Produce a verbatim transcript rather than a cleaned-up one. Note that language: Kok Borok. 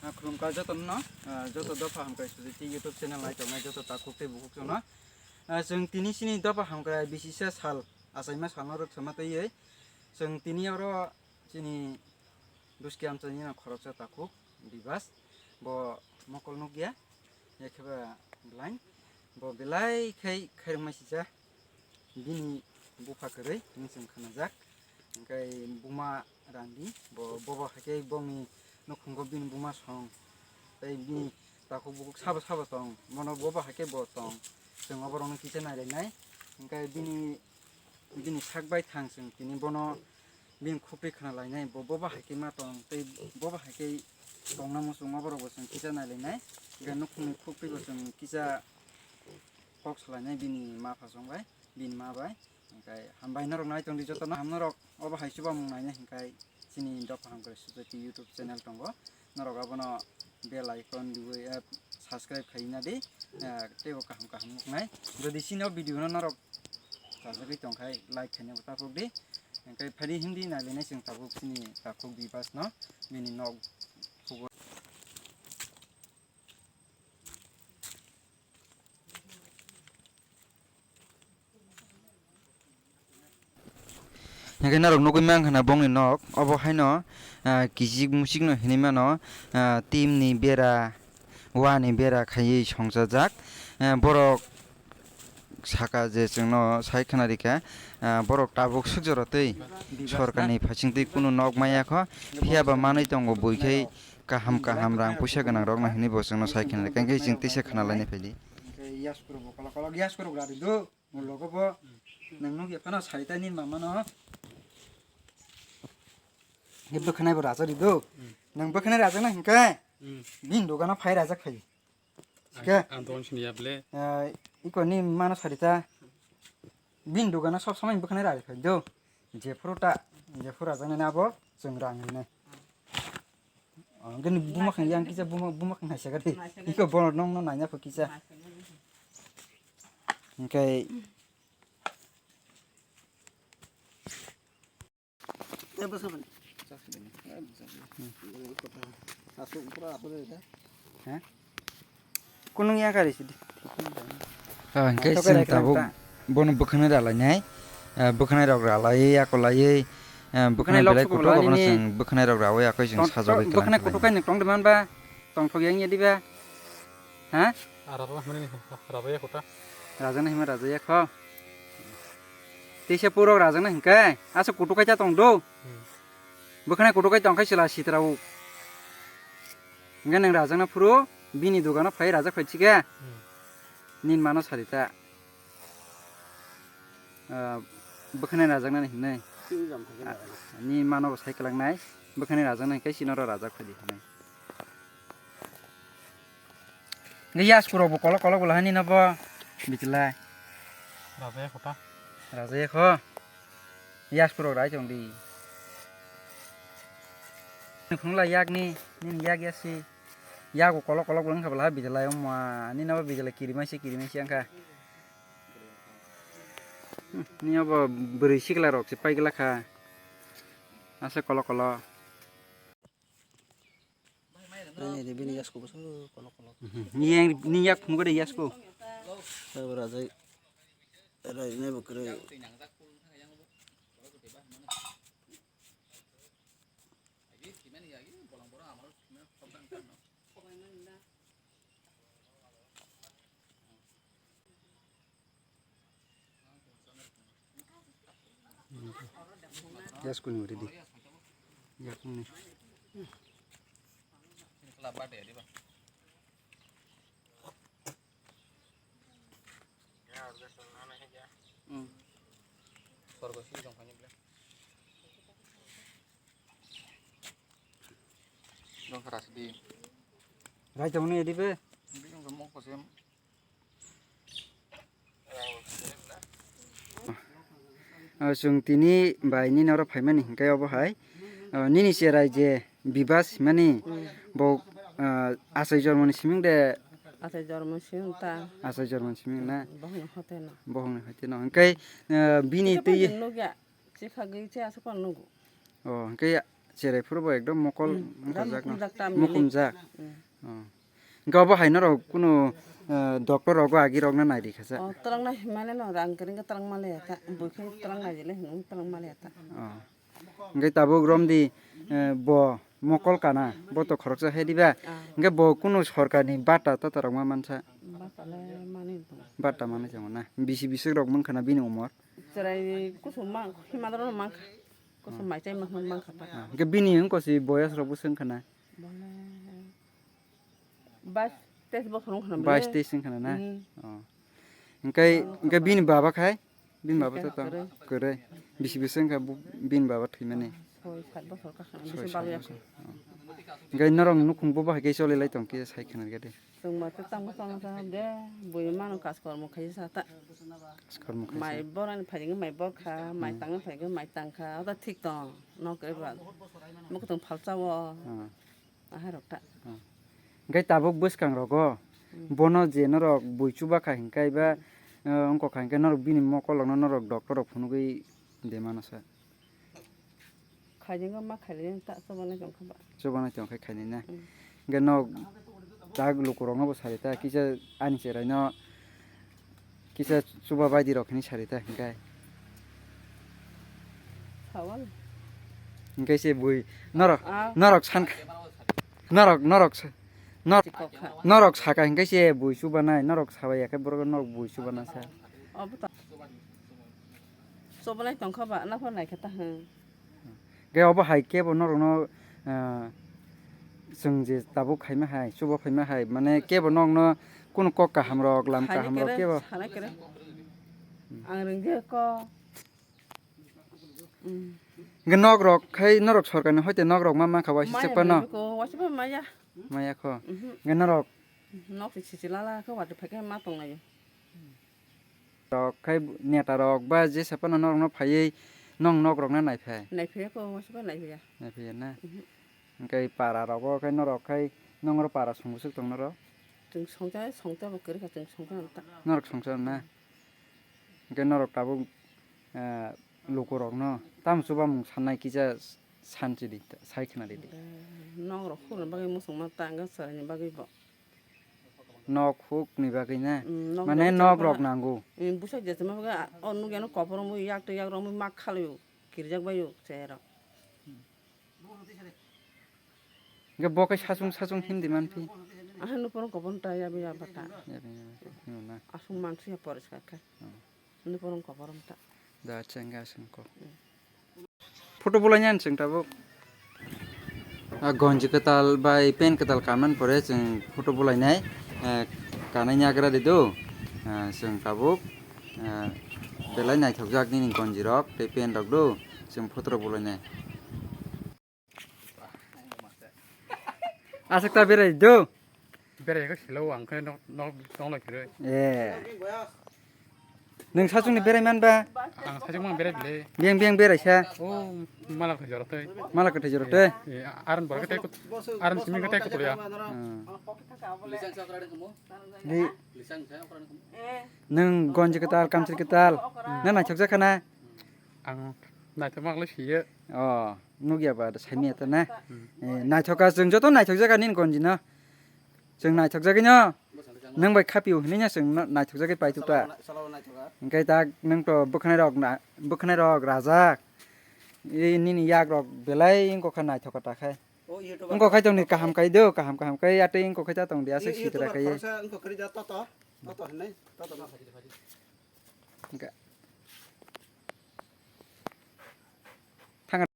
Ah, khulumkha jotono, ah, joto dopha hamkrai sujiti YouTube channel nai tongnai joto takhuk tei bukhuk jono. Ah, chwng tini chini dopha hamkrai bisisa sal, achaima salno rwkthoma twiwi. Chwng tini oro chini buski amchaini no khoroksa takhuk Bibas, bo mokol nukya, yakhe ba blind, bo belai khai khairokma sijak. Bini bupha kwrwi hwnwi chwng khnajak. Hwnkhe buma randi, bo, bobo hai khe bongni nukhungo bini buma song, tei bini takhuk bukhuk sabo sabo tong, bono bobo hai khe bo tong. Chwng oborokno kisa nailainai. Hwnkhe bini, bini sak bai thang chwng tini bono bini khukri khna lainai, bo, bobo hai khe ma tong, tei bobo hai khe tongna muchung oborokbo chwng kisa nailainai. Hwnkhe nukhungni khukribo chwng kisa kok salainai bini ma phasong bai, bini ma bai. Hwnkhe hambai norok nai tongdi jotono, ham norok obo hai chubamung nainai hwnkhe chini Dopha Hamkrai Society YouTube channel tongo, norok abono bell icon riwi, eh, subscribe khaina di, eh, teibo kaham kaham nuknai. Jodi chini o video no norok chajagwi tongkhai like khaina bo taphok di. Hwnkhe phaidi hindi nailainai chwng tabuk chini takhuk Bibas no bini nok. Hingke norok nugui mankha na bongni nok, obo haino, ah, kichik muchik no hinui mano, ah, timni bera, wani bera khaiwi songchajak. Ah, borok saka je chwngno sai khna rikha, ah, borok tabuk swk jora twi sorkarni phaisingtwi kunu nok maya kho, phiya ba manwi tongo buikhai kaham kaham rang puisa gwnang rokno hinui bo chwngno sai khna rikha, hingke chwng tisa khna lainai phaidi. Hingke yaskurok bo kolok kolok yaskurok radi do. Ulogo bo nwng nukya phano sarita ni mama no. He bwkhanai bo raja ri do. Nwng bwkhanai raja na hinkhe. Bin dogano phai raja phai. Sike. Ang, ang don sini ya ble. Eh, iko ni mano sarita. Bin dogano sob samai bwkhanai raja phai do. Jephuru ta, jephuru raja nai abo chwng rang nai. Ang gani buma khang yang kisa buma, buma khang hai sagari. Iko bono nong no nanya pho kisa. Hingke. Kunung ya kari sidi. Ah, hingke chwng tabuk bono bwkhanai ralainai. Ah, bwkhanai rok ralai, akolai, ah, bwkhanai belai kutuk, abono chwng bwkhanai rok rawi akoi chwng sajagwi kwlangkha. Bwkhanai kutuk kai nwng tong de man ba? Tongthok yang ya diba? Ha? Rajak nahimani rajak ya kota. Rajak nahima rajak ya kho. Teisa purok rajak na hinkai. Asa kutuk kai ta tong do. Bwkhanai kutuk kai tong khai sila sitra u. Hingke nwng rajak na phuru bini dogano phai rajak phai chike. Nin mano sarita. Ah, bwkhanai rajak nani hinai. Ah, ni mano bo sai kwlak nai. Bwkhanai rajak nai kai sino ro rajak phai di hinai. Nge yas kurok bo kolok kolok bo lahani no bo. Bitlai. Raja ya kota. Raja ya kho. Yas kurok rai chong di. Khungla yak ni, nin yak yasi. Yak bo kolok kolok bo wngkha bwla bitlai wngma. Nino bo bitlai kirimaisi kirimaisi wngkha. Hmm, ni obo bwrwi sikla rok se pai glak kha. Asle kolo kolo. Bini, bini yasko bwswk kolo kolo. Mhm. Ni yang, ni yak phungo de yasko. Abo rajai, rajai nai bo kwrwi. Gas kuni uri di. Gas kuni. Hmm. Sorgo sini dong kanya bela. Dong keras di. Rai jong ni di be. Di dong mok kosem. Ah, chwng tini bai nini oro phaimani hinkhe obo hai, ah, nini cherai je Bibas himani, hmm, bo, ah, achai jormoni siming de? Achai jormoni siming ta. Achai jormoni siming na? Bohongni hote no. Bohongni hote no. Hinkhe, ah, bini twi. Nukya, chikha gwi che aswk phano nugo. Oh, hinkhe Cherai phuru bo ekdom mokol Hmm, wngkha ram jak no. Mukumjak tam nini. Mukumjak. Hmm. Oh. Hingke obo hai norok kunu, eh, doctor rogo agi rok na nai ri kha sa. Oh, twlang na himani no rang kering twlang male ya ta. Bui khe twlang nai jile hinung twlang male ya ta. Oh. Hingke tabuk romdi, eh, bo mokol kana, bo to khoroksa he diba. Ah. Hingke bo kunu sorkarni bata tata rok ma mansa. Bata le mani tong. Bata mani tongo na. Bisi bisik rok mangkha na bini umor. Cherai kusum mang, himadro mangkha. Kusum mai chai mang, mangkha ta. Ah, hingke bini wngko si boyas rok bo swngkha na. Bole bais teis bosor wngkha na bini. Bais teis wngkha na na? Hmm. Oh. Hingke, hingke bini baba khai? Bini baba to tong? Kwrwi. Kwrwi. Bisi bisi wngkha bu-, bini baba thwimani? Soi sat bosor kakha na, bisi bal ya. Soi sat bosor. Oh. Hingke norok nukhung bo bahai khe choli lai tong khe sai khna gede. Chwng ma tang bosong ta de, bui mano kaj kormo khai sa ta. Kaj kormo khai sa. Mai borani phai mai bor kha, mai tangna phai mai tang kha, oda thik tong. Nok eba. Mukutong phalsa o. Ah. Ahai rok ta. Ah. Hingke tabuk bwskang rogo, hmm, bono je norok bui chuba kha hingke ba, eh, wngkok kha hingke norok bini mokol rok no norok doctor rok phunugui de mano sa. Khaijingo ma khailai ta chubanai tong kha ba. Chubanai tong kha khainai na. Hmm. Hingke nok tak luku rok no bo sari ta kisa ani cherai no. Kisa chuba baidi rok hinwi sari ta hingkai. Sawal. Hingkai se bui norok, ah, norok san, norok, norok sa-, nor-, chikokha, norok saka hingkai se bui chuba nai, norok sabai ya khe borok norok bui chuba na sa. Obo to. Chubanai tongkha ba, na pho nai khe ta hwn. Hingke obo hai kebo norokno, ah, chwng je tabuk khaima hai, chubo khaima hai, mane kebo nokno kunu kok kaham rok, lam kaham rok kebo. Sana kere. Ang rwngje ko. Mm. Hingke nok rok khai norok sorkarni hoite nok rok ma mankha waisa chekpa no. Maya ko, waisa pa maya. Maya kho. Mhm. Hingke norok. Nok se chichi lala khe wati phai khe ma tong laio. Rok khai neta rok ba jesa phano norok no phaiwi nong nok rok na naiphai? Naiphai ko, waisa phano naiphai ya. Naiphai ya na? Mhm. Hingke para rogo khai norok khai nong oro para song bwswk tong norok? Chwng songcha, songcha bo kwrwi kha, chwng songcha ta. Norok songcha na? Hingke norok tabuk, eh, luku rok no tamo chuba mung sanai kisa sanchi di, sai khna di di. Eh, nok rok khulna bagwi muchungma ta, hingke chwraini bagwi bo. Nok huk ni bagwi na? Mm, nok mane rok nok rok nango. Mm, busa jesa ma bagwi, ah, o nugya no kopor mo yak to yak rok ma khalio, kirjak baio chero. Hingke bo khe sachung sachung himdi manphi? Aha, nuphurung kopor ta yabi ya bata. Yabi, yabi. Hino na? Asung mansi ya poriskar khe. Hmm. Nuphurung kopor ta. Da, chengga sengko. Hmm. Photo bolai nyan chwng tabuk. Ah, gonji kwtal bai pen kwtal kaman pore chwng photo bolai nai. Eh, kanai nyagra de do. Ah, chwng tabuk. Ah, belai naithokjak nini gonji rok tei pen rok do. Chwng photo rok bolai nai. Aswk ta berai do. Berai khe silo ang khe nok, nok, nok lai khe. Eh. Nwng sachungni berai man ba? Ang sachung mang berai bile. Beng beng berai sa. O mala khe jora tei. Mala khe jora tei. Eh, aran bor khe tei kut-, aran simi khe tei kutulya. Hmm. Ni nwng gonji kwtal, kamchwlwi kwtal. Na naithok jak kha na? Ang naithok mak le siye. Oh. Nukya ba saimanya ta na? Hmm. Eh, naithok kha, chwng joto naithok jak kha nini gonji no. Chwng naithok jagwi no. Nwng bai khapio hinwi no chwng no naithok jagwi paithok ta. Hwnkhe tak nwng to bwkhanai rok na, bwkhanai rok rajak. E nini yak rok belai wngkha naithok kha ta khai. Wngkha khai tongni kaham khai do, kaham kaham khai atwi wngkha khai ta tongdi aswk sitra khai. Hwnkhe.